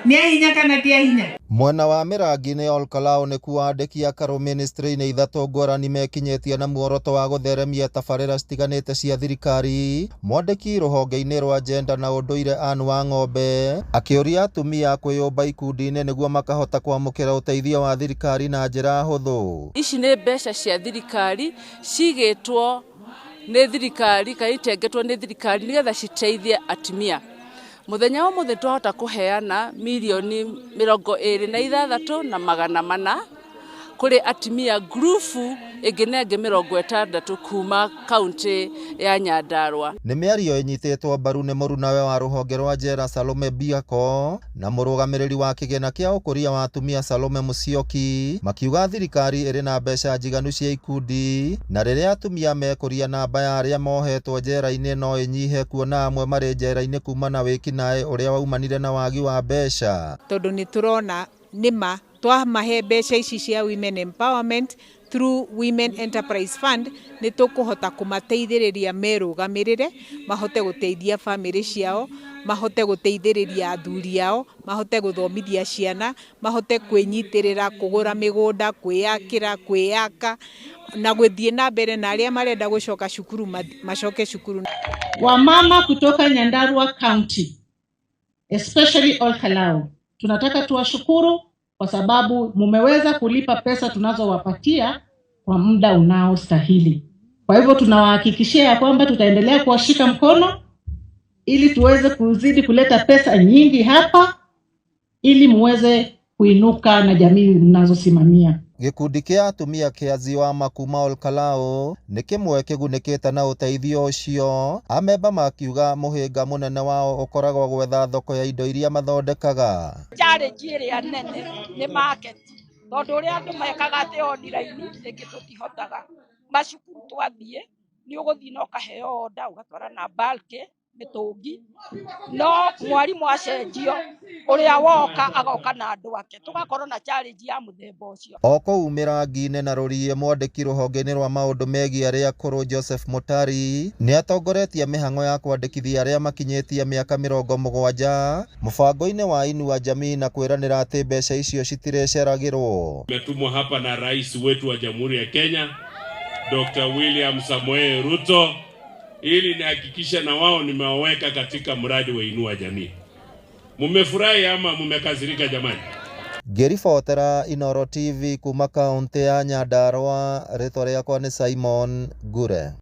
Nĩ ahinya kana ti ahinya? Mwena wa Mĩrangi-inĩ Olkalau nĩkuo andĩki akarũ ministry-inĩ ithatũ ngũrani mekinyĩtie na muoroto wa gũtheremia tabarĩra citiganĩte cia thirikari. Mwandĩki rũhonge-inĩ rwa Gender na ũndũire Ann Wang'ombe akĩũria atumia kwĩyũmba ikundi-inĩ nĩguo makahota kwamũkĩra ũteithio wa thirikari na njĩra hũthũ. Ici nĩ mbeca cia thirikari cigĩtwo nĩ thirikari kana itengetwo nĩ thirikari nĩgetha citeithie atumia. Mũthenya wa ũmũthĩ twahota kũheana mirioni 26,400 kũrĩ atumia ngurubu ĩngĩ na ĩngĩ 60 kuma kaunti ya Nyandarua. Nĩ mĩario ĩnyitĩtwo mbaru nĩ mũrunawe wa rũhonge rwa njera Salome Biako na mũrũgamĩrĩri wa kĩgĩna kĩa ũkũria wa atumia Salome Musyoki, makiuga thirikari ĩrĩ na mbeca njiganu cia ikundi na rĩrĩa atumia mekũria namba ya arĩa mohetwo njera-inĩ no ĩnyihe, kuona amwe marĩ njera-inĩ kuma na wĩkinaĩ ũrĩa waumanire na wagi wa mbeca. Tondũ nĩ tũrona nĩma twamahe mbeca ici cia women empowerment through Women Enterprise Fund, nĩ tũkũhota kũmateithĩrĩria merũgamĩrĩre, mahote gũteithia bamĩrĩ ciao, mahote gũteithĩrĩria athuri ao, mahote gũthomithia ciana, mahote kwĩnyitĩrĩra, kũgũra mĩgũnda, kwĩyakĩra, kwĩyaka na gũthiĩ na mbere, na arĩa marenda gũcoka cukuru macoke cukuru. Wamama kutoka Nyandarua County, especially Olkalau, tunataka tuwashukuru kwa sababu mumeweza kulipa pesa tunazowapatia kwa muda unaostahili. Kwa hivyo tunawahakikishia ya kwamba tutaendelea kuwashika mkono ili tuweze kuzidi kuleta pesa nyingi hapa ili muweze kuinuka na jamii mnazosimamia. Gĩkundi kĩa atumia kĩa Ziwama kuma Olkalau nĩ kĩmwe kĩgunĩkĩte na ũteithio ũcio, amemba makiuga mũhĩnga mũnene wao ũkoragwo gwetha thoko ya indo iria mathondekaga. Challenge ĩrĩa nene nĩ market, tondũ ũrĩa andũ mekaga atĩ online rĩngĩ tũtihotaga. Macukuru twathiĩ nĩ ũgũthiĩ na ũkaheo order ũgatwara na bulk mĩtũngi, no mwarimũ acenjio ũrĩa woka agoka na andũ ake, tũgakorwo na challenge ya mũthemba ũcio. O kũu Mĩrangi-inĩ na Rũriĩ, mwandĩki rũhonge-inĩ rwa maũndũ megiĩ arĩa akũrũ Joseph Mutari nĩ atongoretie mĩhang'o ya kwandĩkithia arĩa makinyĩtie mĩaka 70 mũbango-inĩ wa Inua Jamii na kwĩranĩra atĩ mbeca icio citirĩceragĩrwo. Tumetumwa hapa na rais wetu wa Jamhuri ya Kenya Dr. William Samoei Ruto ili nihakikishe na wao nimewaweka katika mradi wa Inua Jamii. Mumefurahi ama mumekasirika jamani? Ngĩribotera Inooro TV kuma kaunti ya Nyandarua, rĩtwa rĩakwa nĩ Simon Ngure.